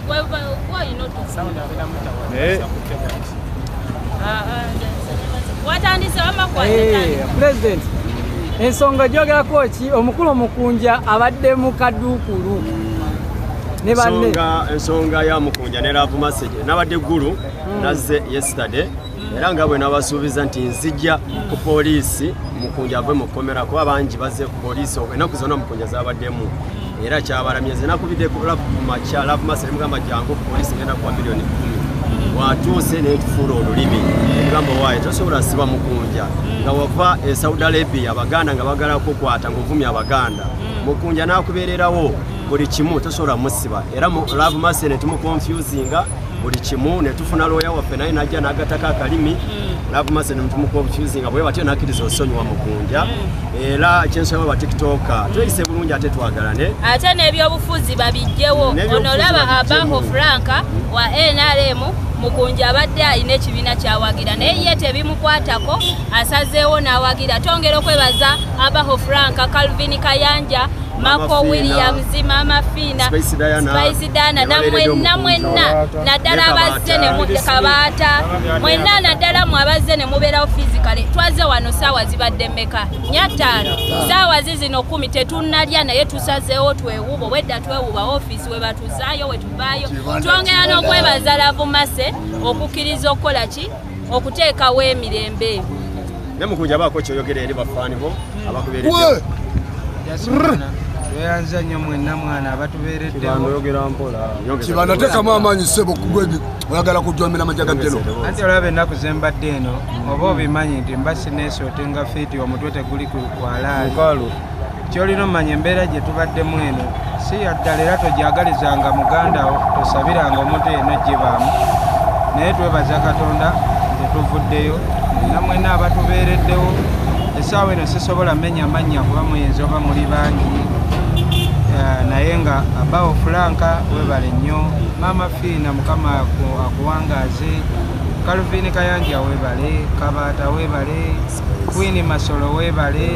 Gwe olina Naye watandise wamakwata. President, ensonga gyogerako ki? Omukulu Omukunja abadde mu kaduukulu ne banne. Ensonga ya Mukunja ne Love Message, nabadde Gulu, nazze yesterday, era nga bwe nabasuubiza nti nzijja ku poliisi, Mukunja ave mu kkomera, kuba bangi bazze ku poliisi ennaku zonna Mukunja zabaddemu era kyabalamye. Nze nakubidde ku Love ku makya, Love Message mugamba, "Jangu ku poliisi, ngenda kuwa miliyoni 10." Watuuse netufuula olulimi, emugamba, "Waaye tosobola siba Mukunja nga wava e Saudi Arabia, Abaganda nga bagala kukwata ngaovumya Abaganda. Mukunja nakubeererawo buli kimu, tosobola musiba." Era mu Love Mercy netumuconfusinga buli kimu, netufuna looya waffe naye najja nagatako akalimi. Love Mercy netumuconfusinga bwe batyo, nakkiriza osonyiwa Mukunja. Era kyensaba ba TikToker, tweyise bulungi ate twagalane. Ate n'ebyobufuzi babijjewo. N'ebyobufuzi Ono olaba babiggyemu. Abaho Franka wa NRM, Mukunja abadde alina ekibiina kyawagira, naye ye tebimukwatako, asazeewo n'awagira. Twongera okwebaza Abaho Franka, Calvin Kayanja, Mama Mako Fina, Williams, Mama Fina, Spice Diana, Spice Diana, ne babeeredde namwenna Omukunja. mwenna, naddala Ne abazze ne Kabaata. Kabaata, mwenna, naddala mwe abazze ne mubeerawo physically. Twazze wano saawa zibadde mmeka? 5. Saawa zizino 10, tetunnalya, naye tusazeewo twewuba. Obwedda twewuba ofiisi we batuzaayo, we tuvaayo. Kibanda, Twongera kibanda. n'okwebaza Love Mercy okukkiriza okukola ki? Okuteekawo emirembe. Ne Mukunja, abaako kyoyogera eri bafaani bo abakubeeredde. We Jasimana, tweyanza nnyo mwenna mwana abatubeereddewo. Oyogera mpola. Kibanda, teekamu amaanyi ssebo, gwe oyagala kujwamira amajagaddeno. Anti olaba ennaku ze mbadde eno, oba obimanyi nti mba sineesootenga fiiti, omutwe teguli ku walaali. Kyolina omanya, embeera gye tubaddemu eno si yaddala, era togyagalizanga muganda wo, tosabiranga omuntu yenna ogibaamu, naye twebaza Katonda nti tuvuddeyo. Mwenna mwenna abatubeereddewo essaawa eno, sisobola menya mannya kuba muyinza oba muli bangi. Naye nga Abawo Fulanka, webale nnyo. Maama Fiina, Mukama akuwangaaze. Calvin Kayanja webale, Kabaata webale, Queen Masolo webale,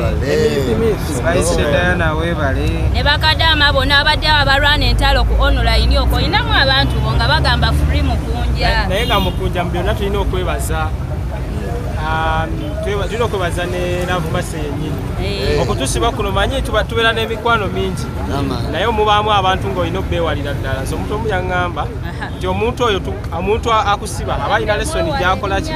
Spice Diana webale. Ne bakadaama bonna abadde abalwana entalo ku online okwo, olinamu abantu bo nga bagamba, "Free Mukunja." Naye nga Mukunja, mu byonna tulina okwebaza tulina okwebaza ne Love Mercy yennyini okutusiba kuno. Manyi tubeera n'emikwano mingi, naye mubaamu abantu ng'olina okubeewalira ddala. Nze omuntu omu yaŋŋamba nti omuntu oyo omuntu akusiba aba alina lesson gyakola ki,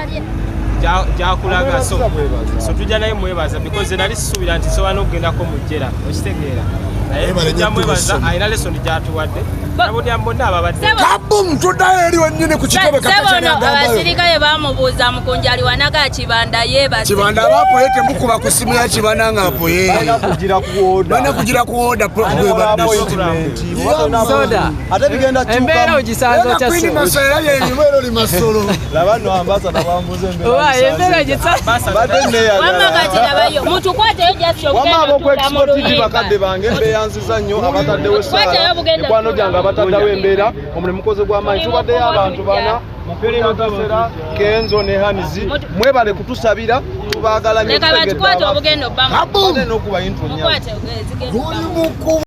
gyakulaga. So tujja naye mwebaza, because nali sisuubira nti nsobola n'okugendako mu jjera, okitegeera? Naye Webale tujja nnyo. mwebaza, Tukusoma. alina lesson gyatuwadde. Nabonna bonna ababadde. Kabum, tuddayo eri wennyini ku kitebe. Sebono Katakyali. abasirikale bamubuuza, Mukunja ali wanaga? Kibanda yeebase. Kibanda aba apoye, temukuba ku simu ya Kibanda nga apoye. Balina kugira ku order. Balina kugira ku order. Appointment. Soda. Ate bigenda Embeera ogisanze otya? Queen So Masolo era yerimu ero limasolo. Laba nno ambassador bambuza embeera. Oba embeera ogisanze? Mbadde Wamma neeyagala. kati labayo mutukwateyo jasi. Wamma ab'oku Ogenda Expo otuula mu TV, luyimba. bakadde bange, mbeeyanziza nnyo abataddewo Kwatayo essaala, bugenda mikwano tuula. gyange abataddewo embeera, omulimu mukozi gw'amaanyi. Tubaddeyo abantu bana, Mukunja, Kenzo ne Hanizi, mwebale kutusabira, tubaagala nnyo. Leka batukwate obugenda obbamu. Tutegedde n'okuba intro nnyo. Mukwate zigenda Luli obbamu. mukuba.